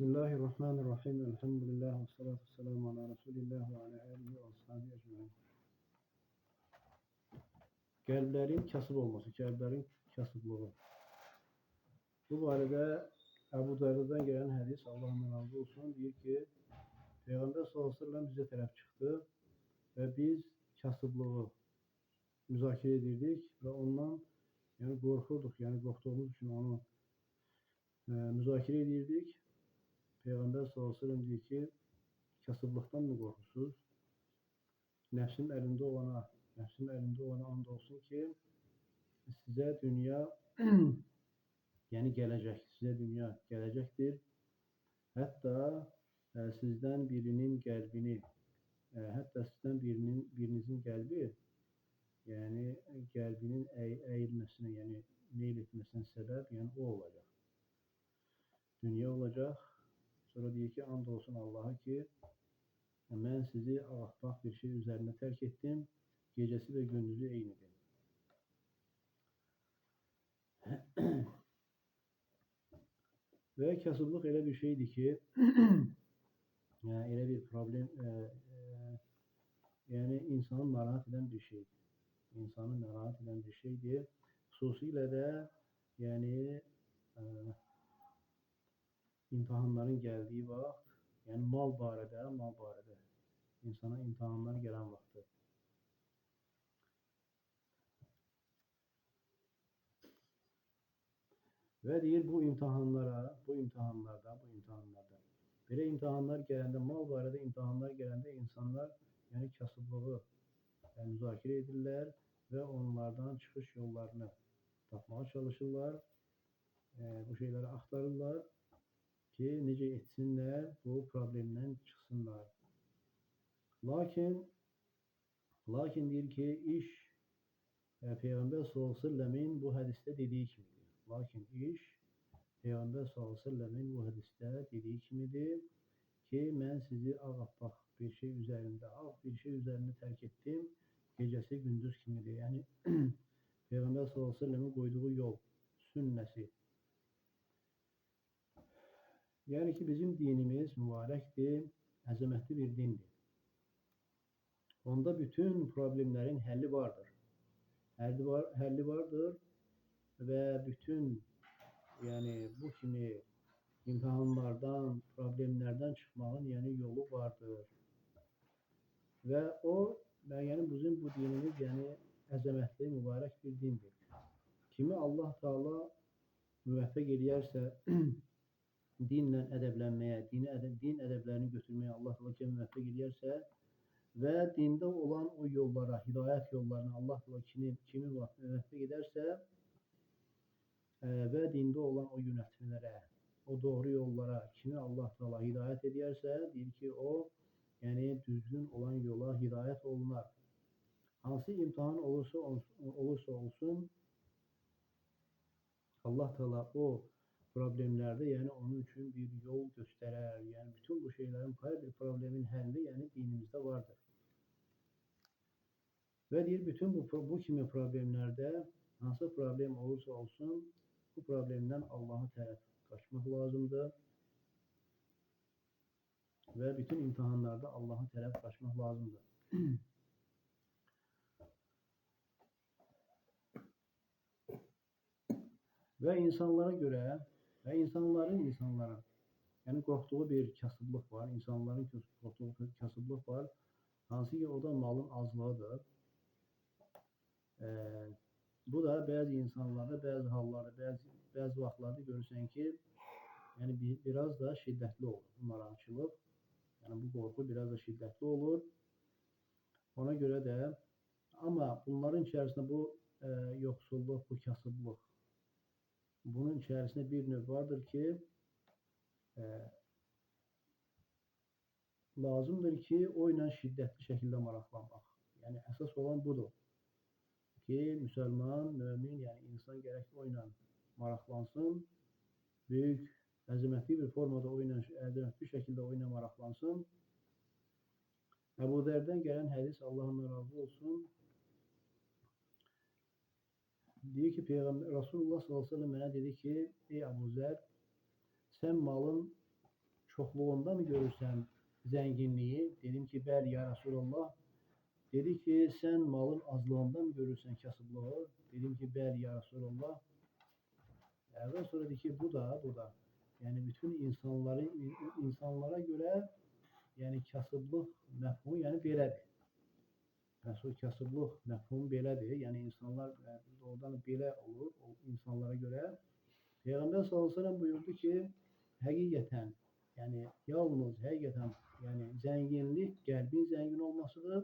Bismillahirrahmanirrahim. Elhamdülillah ve salatu vesselamu ala Resulillah ve ala alihi ve ashabihi ecmaîn. Qəlblərin kasıb olması, qəlblərin kasıblığı. Bu barədə Əbu Dərdadan gələn hədis, Allah ondan razı olsun, deyir ki, Peyğəmbər sallallahu əleyhi və səlləm bizə tərəf çıxdı və biz kasıblığı müzakirə edirdik və ondan yəni qorxurduq, yəni qorxduğumuz üçün onu müzakirə edirdik. Peyğəmbər sallallahu əleyhi və səlləm deyir ki, kasıblıqdan mı qorxursunuz? Nəfsin əlində olana, nəfsin əlində olana and olsun ki, sizə dünya yəni gələcək, sizə dünya gələcəkdir. Hətta sizdən birinin qəlbini, hətta sizdən birinizin qəlbi, yəni qəlbinin əyilməsinə, yəni meyl etməsinə səbəb, yəni o olacaq. Dünya olacaq. Sonra deyir ki, and olsun Allaha ki, mən sizi ağappaq bir şey üzərində tərk etdim, gecəsi və gündüzü eynidir. Və kasıblıq elə bir şeydir ki, yəni elə bir problem, yəni insanı narahat edən bir şeydir. İnsanı narahat edən bir şeydir. Xüsusilə də, yəni imtahanların gəldiyi vaxt, yəni mal barədə insana imtahanlar gələn vaxtı. Və deyir, bu imtahanlarda, belə imtahanlar gələndə, mal barədə imtahanlar gələndə insanlar, yəni kasıblığı müzakirə edirlər və onlardan çıxış yollarını tapmağa çalışırlar, bu şeyləri axtarırlar ki, necə etsinlər, bu problemdən çıxsınlar. Lakin deyir ki, iş Peyğəmbər sallallahu əleyhi və səlləmin bu hədisdə dediyi kimidir. Lakin iş Peyğəmbər sallallahu əleyhi və səlləmin bu hədisdə dediyi kimidir ki, mən sizi ağappaq bir şey üzərində, ağ bir şey üzərində tərk etdim, gecəsi gündüz kimidir. Yəni, Peyğəmbər sallallahu əleyhi və səlləmin qoyduğu yol, sünnəsi. Yəni ki, bizim dinimiz mübarəkdir, əzəmətli bir dindir. Onda bütün problemlərin həlli vardır. Həlli vardır və bütün, yəni bu kimi imtahanlardan, problemlərdən çıxmağın, yəni yolu vardır. Və o, yəni bizim bu dinimiz, yəni əzəmətli, mübarək bir dindir. Kimi Allah Teala müvəffəq eləyərsə, dinlə ədəblənməyə, din ədəblərini götürməyə Allah Teala kimi müvəffəq eləyərsə və dində olan o yollara, hidayət yollarına Allah Teala kimi müvəffəq edərsə və dində olan o yönəltmələrə, o doğru yollara kimi Allah Teala hidayət edərsə, deyir ki, o, yəni düzgün olan yola hidayət olunar. Hansı imtahan olursa olsun, Allah Teala o problemlərdə, yəni onun üçün bir yol göstərər. Yəni bütün bu şeylərin, hər bir problemin həlli, yəni dinimizdə vardır. Və deyir, bütün bu kimi problemlərdə hansı problem olursa olsun, bu problemdən Allaha tərəf qaçmaq lazımdır. Və bütün imtahanlarda Allaha tərəf qaçmaq lazımdır. Və insanlara görə, və insanların, yəni qorxduğu bir kasıblıq var, insanların qorxduğu kasıblıq var, hansı ki, o da malın azlığıdır. Bu da bəzi insanlarda, bəzi hallarda, bəzi vaxtlarda görürsən ki, yəni biraz da şiddətli olur bu narahatçılıq, yəni bu qorxu biraz da şiddətli olur. Ona görə də, amma bunların içərisində bu yoxsulluq, bu kasıblıq, bunun içərisində bir növ vardır ki, lazımdır ki, o ilə şiddətli şəkildə maraqlanmaq. Yəni, əsas olan budur ki, müsəlman, mömin, yəni insan gərək o ilə maraqlansın, böyük, əzəmətli bir formada o ilə, əzəmətli şəkildə o ilə maraqlansın. Əbu Zərdən gələn hədis, Allah ondan razı olsun, deyir ki, Peyğəmbər Rasulullah sallallahu əleyhi və səlləm mənə dedi ki, ey Əbu Zər, sən malın çoxluğunda mı görürsən zənginliyi? Dedim ki, bəli, ya Rəsulullah. Dedi ki, sən malın azlığında mı görürsən kasıblığı? Dedim ki, bəli, ya Rəsulullah. Və sonra dedi ki, bu da. Yəni, bütün insanlara görə yəni, kasıblıq məfhumu yəni, belədir. Yəni, kasıblıq məfhumu belədir. Yəni, insanlar doğrudan belə olur o insanlara görə. Peyğəmbər sallallahu əleyhi və səlləm buyurdu ki, həqiqətən, yəni yalnız həqiqətən, yəni zənginlik qəlbin zəngin olmasıdır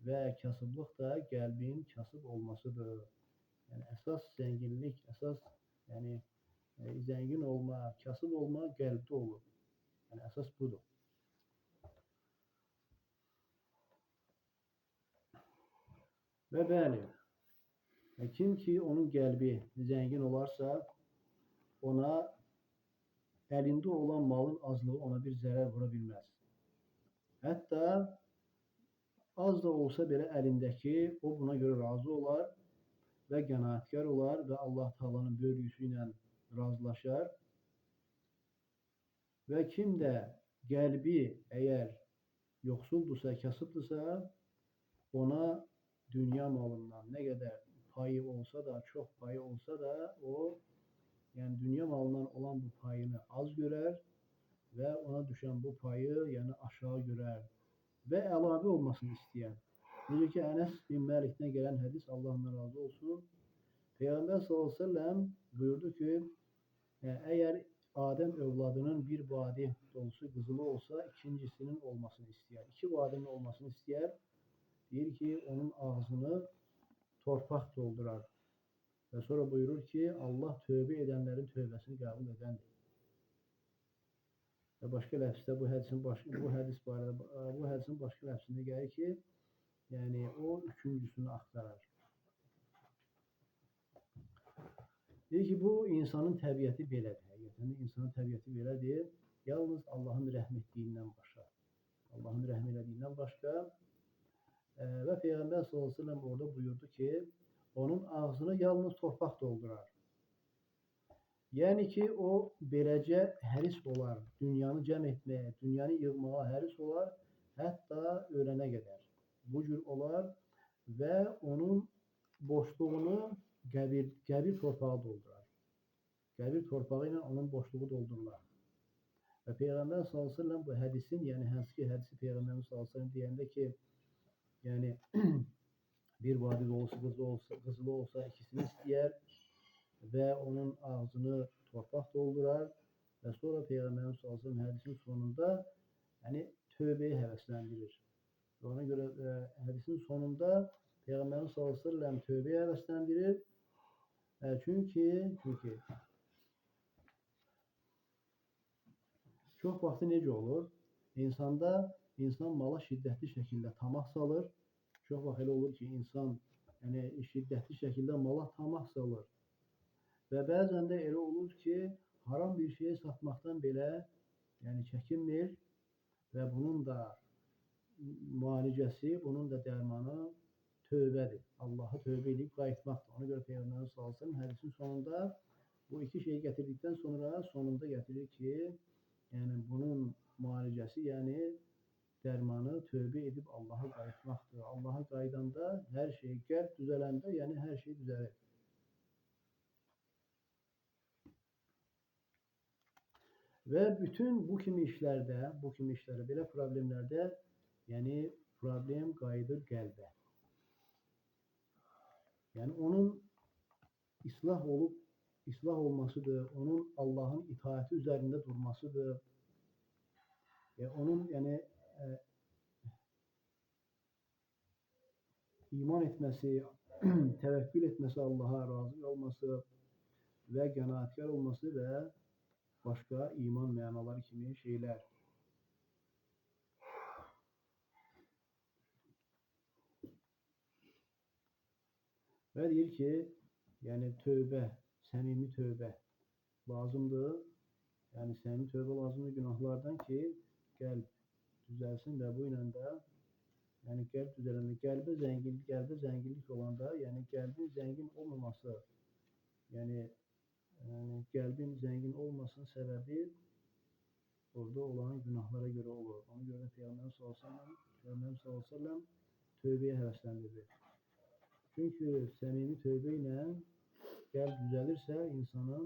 və kasıblıq da qəlbin kasıb olmasıdır. Yəni əsas zənginlik, əsas yəni zəngin olma, kasıb olma qəlbdə olur. Yəni əsas budur. Və bəli, kim ki onun qəlbi zəngin olarsa, ona əlində olan malın azlığı ona bir zərər vura bilməz. Hətta az da olsa belə əlindəki, o buna görə razı olar və qənaətkar olar və Allah Taala'nın bölgüsü ilə razılaşar. Və kim də qəlbi əgər yoxsuldursa, kasıbdırsa, ona dünya malından nə qədər payı olsa da, çox payı olsa da, o, yəni dünya malından olan bu payını az görər və ona düşən bu payı yəni aşağı görər və əlavə olmasını istəyər. Necə ki, Ənəs bin Məlikdən gələn hədis, Allah ondan razı olsun. Peyğəmbər sallallahu əleyhi və səlləm buyurdu ki, əgər Adəm övladının bir vadi dolusu qızılı olsa, ikincisinin olmasını istəyər. İki vadinin olmasını istəyər. Deyir ki, onun ağzını torpaq doldurar. Və sonra buyurur ki, Allah tövbə edənlərin tövbəsini qəbul edəndir. Və başqa ləfsdə bu hədisin başqa ləfsində gəlir ki, yəni o üçüncüsünü axtarar. Deyir ki, bu insanın təbiəti belədir. Həqiqətən də insanın təbiəti belədir. Yalnız Allahın rəhm etdiyindən başqa. Allahın rəhm elədiyindən başqa. Və Peyğəmbər sallallahu əleyhi və səlləm orada buyurdu ki, onun ağzını yalnız torpaq doldurar. Yəni ki, o beləcə həris olar, dünyanı cəm etməyə, dünyanı yığmağa həris olar, hətta ölənə qədər. Bu cür olar və onun boşluğunu qəbir torpağı doldurar. Qəbir torpağı ilə onun boşluğu doldurular. Və Peyğəmbər sallallahu əleyhi və səlləm bu hədisin, yəni hansı ki hədisi Peyğəmbər sallallahu əleyhi və səlləm deyəndə ki, yəni bir vadi dolusu qızılı olsa ikisini istəyər və onun ağzını torpaq doldurar və sonra Peyğəmbər sallallahu əleyhi və səlləm hədisin sonunda yəni tövbəyə həvəsləndirir. Və ona görə hədisin sonunda Peyğəmbər sallallahu əleyhi və səlləm tövbəyə həvəsləndirir. Çünki çox vaxtı necə olur? İnsan mala şiddətli şəkildə tamah salır. Çox vaxt elə olur ki, insan yəni şiddətli şəkildə mala tamah salır. Və bəzən də elə olur ki, haram bir şeyi satmaqdan belə yəni çəkinmir və bunun da müalicəsi, bunun da dərmanı tövbədir. Allah'a tövbə edib qayıtmaqdır. Ona görə Peyğəmbər sallallahu əleyhi və səlləm hədisin sonunda bu iki şeyi gətirdikdən sonra sonunda gətirir ki, yəni bunun müalicəsi, yəni dərmanı tövbə edib Allah'a qayıtmaqdır. Allah'a qayıdanda hər şey, qəlb düzələndə, yəni hər şey düzəlir. Və bütün bu kimi işlərdə, belə problemlərdə, yəni problem qayıdır qəlbə. Yəni onun islah olmasıdır, onun Allahın itaəti üzərində durmasıdır. Onun yəni iman etməsi, təvəkkül etməsi, Allaha razı olması və qənaətkar olması və başqa iman mənaları kimi şeylər. Və deyir ki, yəni tövbə, səmimi tövbə lazımdır. Yəni səmimi tövbə lazımdır günahlardan ki, qəlb düzəlsin və bu ilə də yəni qəlb düzələndə, qəlbə zənginlik olanda, yəni qəlbin zəngin olmaması, yəni qəlbin zəngin olmasının səbəbi Orada olan günahlara görə olur. Ona görə Peyğəmbər sallallahu əleyhi və səlləm tövbəyə həvəsləndirir. Çünki səmimi tövbə ilə qəlb düzəlirsə, insanın,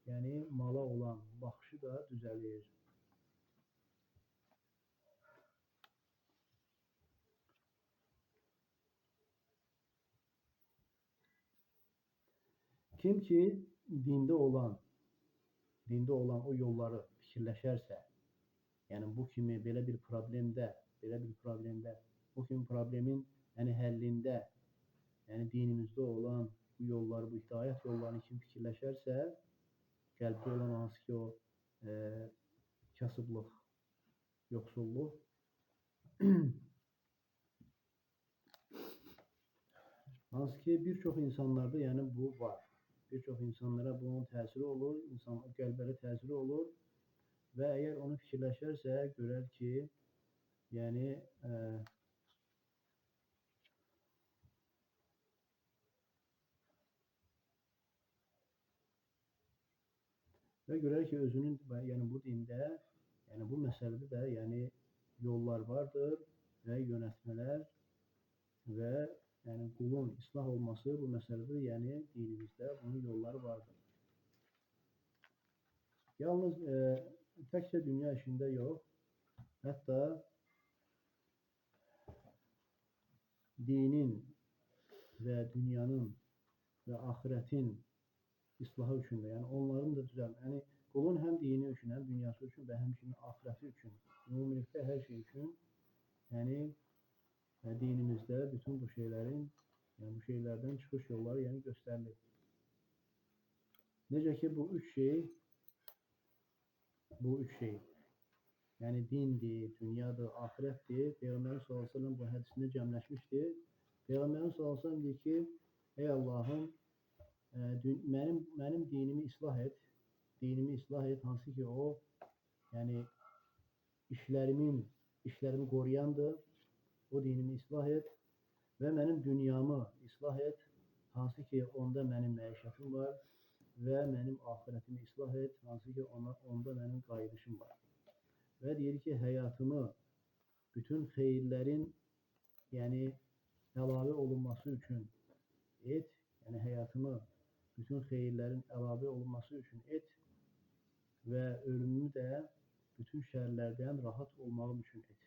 yəni mala olan baxışı da düzəlir. Kim ki dində olan o yolları fikirləşərsə, yəni bu kimi belə bir problemdə, bu kimi problemin yəni həllində, yəni dinimizdə olan bu yolları, bu hidayət yollarını kim fikirləşərsə, qəlbdə olan hansı ki o kasıblıq, yoxsulluq, hansı ki bir çox insanlarda yəni bu var. Bir çox insanlara bunun təsiri olur, insan qəlblərə təsiri olur və əgər onu fikirləşərsə, görər ki, yəni və görər ki, özünün, yəni bu dində, yəni bu məsələdə də, yəni yollar vardır və yönəltmələr və yəni qulun islah olması bu məsələdə, yəni dinimizdə bunun yolları vardır. Yalnız təkcə dünya işində yox, hətta dinin və dünyanın və axirətin islahı üçün də, yəni onların da düzəlmə, yəni qulun həm dini üçün, həm dünyası üçün və həmçinin axirəti üçün, ümumilikdə hər şey üçün, yəni dinimizdə bütün bu şeylərin, yəni bu şeylərdən çıxış yolları yəni göstərilir. Necə ki bu üç şey, yəni dindir, dünyadır, axirətdir. Peyğəmbərimiz sallallahu əleyhi və səlləm bu hədisində cəmləşmişdir. Peyğəmbərimiz sallallahu əleyhi və səlləm deyir ki, ey Allahım, mənim dinimi islah et, hansı ki o, yəni işlərimi qoruyandır. O dinimi islah et və mənim dünyamı islah et, hansı ki onda mənim məişətim var və mənim axirətimi islah et, hansı ki onda mənim qayıdışım var. Və deyir ki, həyatımı bütün xeyirlərin, yəni əlavə olunması üçün et, yəni həyatımı bütün xeyirlərin əlavə olunması üçün et və ölümümü də bütün şərlərdən rahat olmağım üçün et.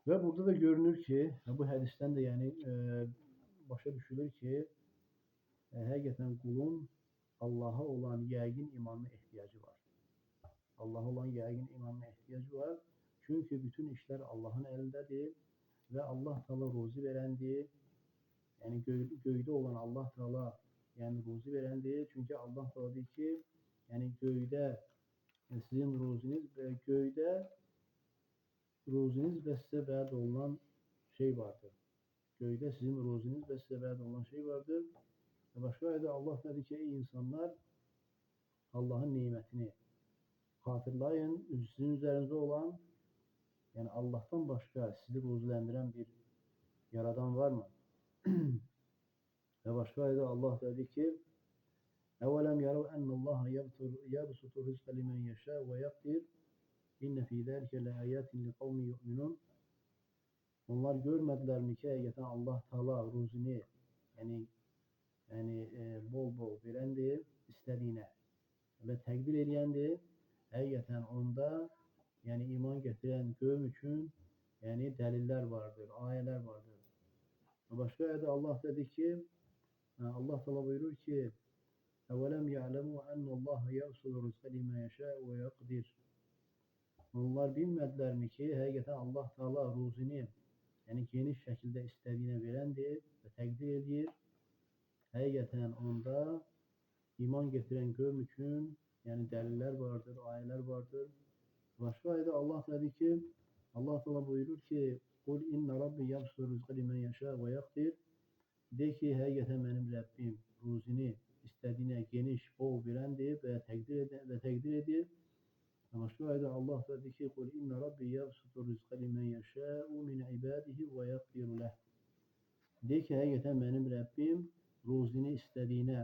Və burada da görünür ki, bu hədisdən də yəni başa düşülür ki, həqiqətən qulun Allaha olan yəqin imanına ehtiyacı var. Allaha olan yəqin imanına ehtiyacı var. Çünki bütün işlər Allahın əlindədir və Allah Teala ruzi verəndir. Yəni göydə olan Allah Teala yəni ruzi verəndir. Çünki Allah Teala deyir ki, yəni göydə sizin ruziniz və göydə ruziniz və sizə vəd olunan şey vardır. Göydə sizin ruziniz və sizə vəd olunan şey vardır. Və başqa ayədə Allah dedi ki, ey insanlar, Allahın nemətini xatırlayın, sizin üzərinizdə olan, yəni Allahdan başqa sizi ruziləndirən bir yaradan varmı? Və başqa ayədə Allah dedi ki, Əvələm yarav ənəllaha yəbsutu rizqə limən yəşə və yəqdir İnnə fī zəlikə ləəyətin liqavmin yu'minun. Onlar görmədilərmi ki, həqiqətən Allah Teala ruzini, yəni bol-bol verəndir istədiyinə və təqdir eləyəndir. Həqiqətən onda, yəni iman gətirən qövm üçün, yəni dəlillər vardır, ayələr vardır. Və başqa ayədə Allah dedi ki, Allah Teala buyurur ki, Əvələm ya'ləmu ənəllaha yəbsutu rizqə limən yəşə və yəqdir. Onlar bilmədilərmi ki, həqiqətən Allah Teala ruzini, yəni geniş şəkildə istədiyinə verəndir və təqdir edir. Həqiqətən onda iman gətirən qövm üçün, yəni dəlillər vardır, ayələr vardır. Başqa ayədə Allah dedi ki, Allah Teala buyurur ki, Qul innə Rabbi yəbsutu rizqə limən yəşə və yəqdir. De ki, həqiqətən mənim Rəbbim ruzini istədiyinə geniş, bol verəndir və təqdir edir. Başqa ayədə Allah dedi ki, Qul innə Rabbi yəbsutu rizqə limən yəşəu min ibadihi və yəqdiru ləh. De ki, həqiqətən mənim Rəbbim ruzini istədiyinə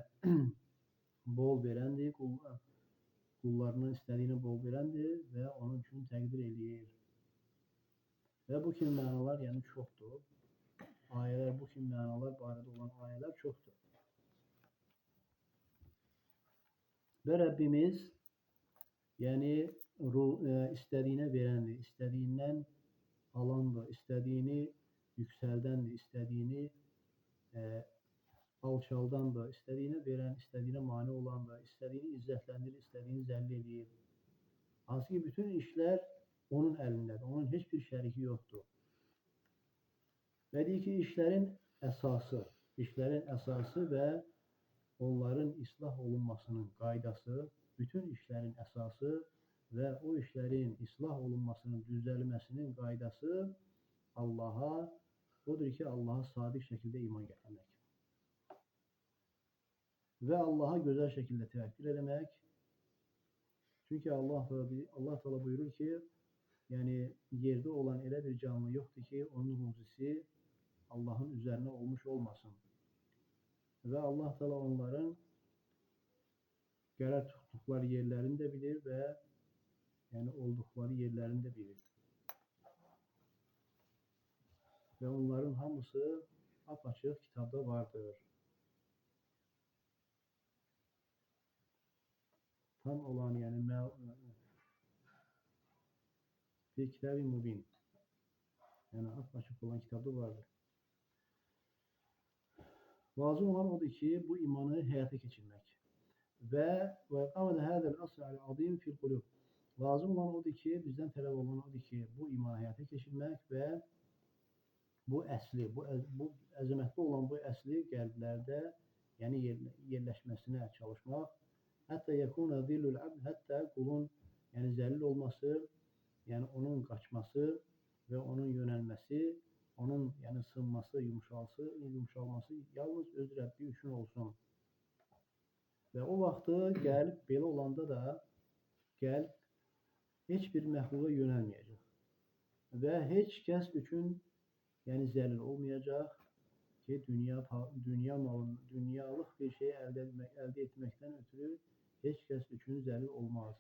bol verəndir, qullarının istədiyinə bol verəndir və onun üçün təqdir eləyir. Və bu kimi mənalar yəni çoxdur. Ayələr, bu kimi mənalar barədə olan ayələr çoxdur. Və Rəbbimiz yəni istədiyinə verəndir, istədiyindən alandır, istədiyini yüksəldəndir, istədiyini alçaldandır, istədiyinə verən, istədiyinə mane olandır, istədiyini izzətləndirir, istədiyini zəlil eləyir. Hansı ki, bütün işlər onun əlindədir, onun heç bir şəriki yoxdur. Və deyir ki, işlərin əsası və onların islah olunmasının qaydası, bütün işlərin əsası və o işlərin islah olunmasının, düzəlməsinin qaydası Allaha, odur ki, Allaha sadiq şəkildə iman gətirmək və Allaha gözəl şəkildə təvəkkül eləmək. Çünki Allah Teala buyurur ki, yəni yerdə olan elə bir canlı yoxdur ki, onun ruzisi Allahın üzərinə olmuş olmasın. Və Allah Teala onların qərar tutduqları yerlərini də bilir və yəni olduqları yerlərini də bilir. Və onların hamısı apaçıq kitabda vardır. Tam olan, yəni bir kitab-ı mubin, yəni apaçıq olan kitabda vardır. Lazım olan odur ki, bu imanı həyata keçirmək və iqamət hədəl əsl azim fil qulub. Lazım olan odur ki, bizdən tələb olunan odur ki, bu imanı həyata keçirmək və bu əsli, bu əzəmətli olan bu əsli qəlblərdə, yəni yerləşməsinə çalışmaq. Hətta yekuna zillul abd, hətta qulun yəni zəlil olması, yəni onun qaçması və onun yönəlməsi, onun yəni sınması, yumşalması yalnız öz Rəbbi üçün olsun. Və o vaxtı qəlb belə olanda da qəlb heç bir məxluqa yönəlməyəcək və heç kəs üçün yəni zəlil olmayacaq ki, dünya malını, dünyalıq bir şey əldə etməkdən ötürü heç kəs üçün zəlil olmaz.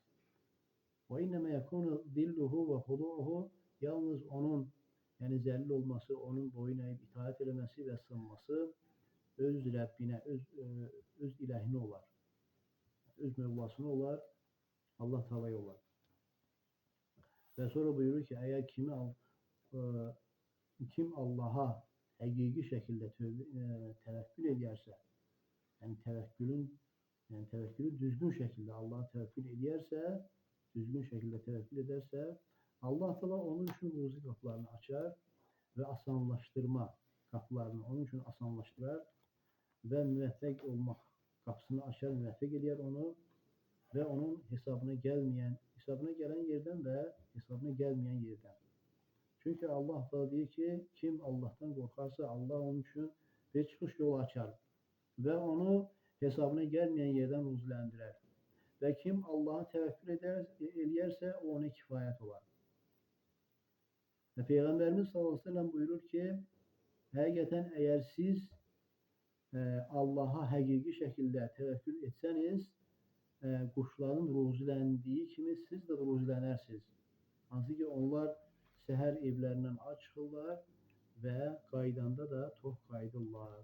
Və innəmə yekunu zilluhu və xuduuhu, yalnız onun yəni zəlil olması, onun boyun əyib itaət eləməsi və sınması öz Rəbbinə, öz ilahinə olar, öz Mövlasına olar, Allah Taala'ya olar. Və sonra buyurur ki, əgər kim Allaha həqiqi şəkildə təvəkkül edərsə, yəni təvəkkülü düzgün şəkildə Allaha təvəkkül edərsə, düzgün şəkildə təvəkkül edərsə, Allah Teala onun üçün ruzi qapılarını açar və asanlaşdırma qapılarını onun üçün asanlaşdırar və müvəffəq olmaq qapısını açar, müvəffəq edər onu və onun hesabına gəlməyən, hesabına gələn yerdən və hesabına gəlməyən yerdən. Çünki Allah Teala deyir ki, kim Allahdan qorxarsa, Allah onun üçün bir çıxış yolu açar və onu hesabına gəlməyən yerdən ruziləndirər. Və kim Allaha təvəkkül eləyərsə, o ona kifayət olar. Və Peyğəmbərimiz sallallahu əleyhi və səlləm buyurur ki, həqiqətən əgər siz Allaha həqiqi şəkildə təvəkkül etsəniz, quşların ruziləndiyi kimi siz də ruzilənərsiniz. Hansı ki, onlar səhər evlərindən ac çıxırlar və qaydanda da tox qayıdırlar.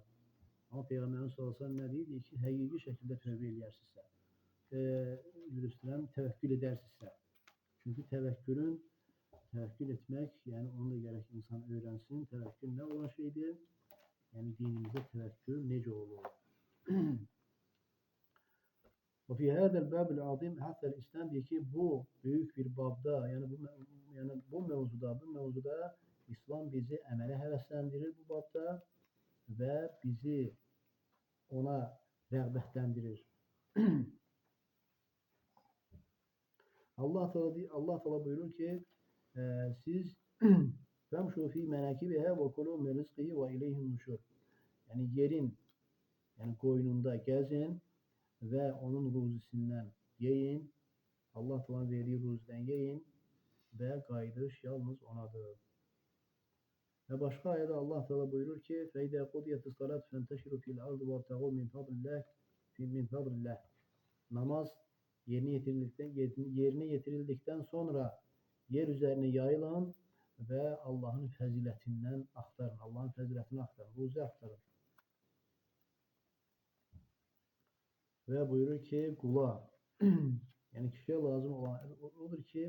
Amma Peyğəmbərimiz sallallahu əleyhi və səlləm nə deyir? Deyir ki, həqiqi şəkildə tövbə eləyərsinizsə, təvəkkül edərsinizsə. Çünki təvəkkül etmək, yəni onu da gərək insan öyrənsin. Təvəkkül nə olan şeydir? Yəni dinimizdə təvəkkül necə olur? Və fi hədəl bəbil azim həttəl İslam deyir ki, bu böyük bir babda, yəni bu mövzuda İslam bizi əmələ həvəsləndirir bu babda və bizi ona rəğbətləndirir. Allah Teala buyurur ki, siz fəmşu fi mənakibiha və kulu min rizqihi və ileyhin nuşur. Yəni yerin, yəni qoynunda gəzin və onun ruzisindən yeyin. Allah Teala'nın verdiyi ruzidən yeyin və qayıdış yalnız onadır. Və başqa ayədə Allah Teala buyurur ki: "Feidə qudiyetis salat fenteşiru fil ardı vebtağu min fadlillah min fadlillah." Namaz yerine yetirildikten sonra yer üzerine yayılan və Allahın fəzilətindən axtarın. Allahın fəzilətini axtarın, ruzi axtarın. Və buyurur ki, qula, yəni kişiyə lazım olan odur ki,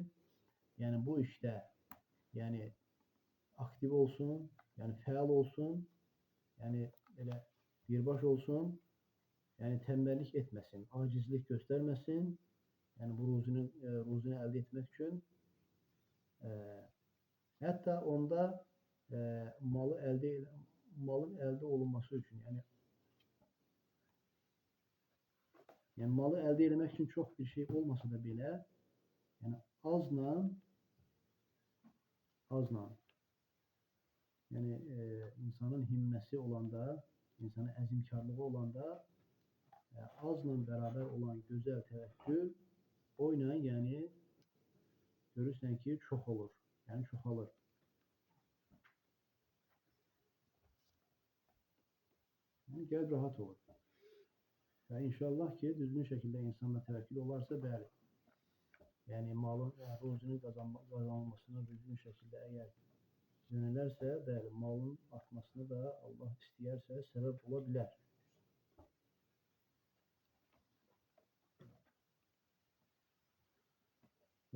yəni bu işdə, yəni aktiv olsun, yəni fəal olsun, yəni elə birbaş olsun, yəni tənbəllik etməsin, acizlik göstərməsin, yəni bu ruzunu əldə etmək üçün, hətta onda malın əldə olunması üçün, yəni malı əldə etmək üçün çox bir şey olmasa da belə, yəni azla, yəni insanın himməsi olanda, insanın əzimkarlığı olanda, azla bərabər olan gözəl təvəkkül o ilə, yəni görürsən ki, çox olur, yəni çoxalır. Yəni qəlb rahat olur. Və inşallah ki, düzgün şəkildə insanla təvəkkül olarsa, bəli, yəni malın, yəni ruzinin qazanılmasına düzgün şəkildə əgər yönələrsə, bəli, malın artmasına da Allah istəyərsə səbəb ola bilər.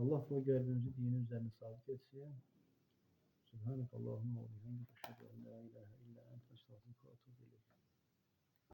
Allah da qəlbimizi dini üzərində sabit etsin. Subhanəkallahumma və bihamdike, əşhedü en la ilahe illa ente, estağfiruke və etûbü ileyk.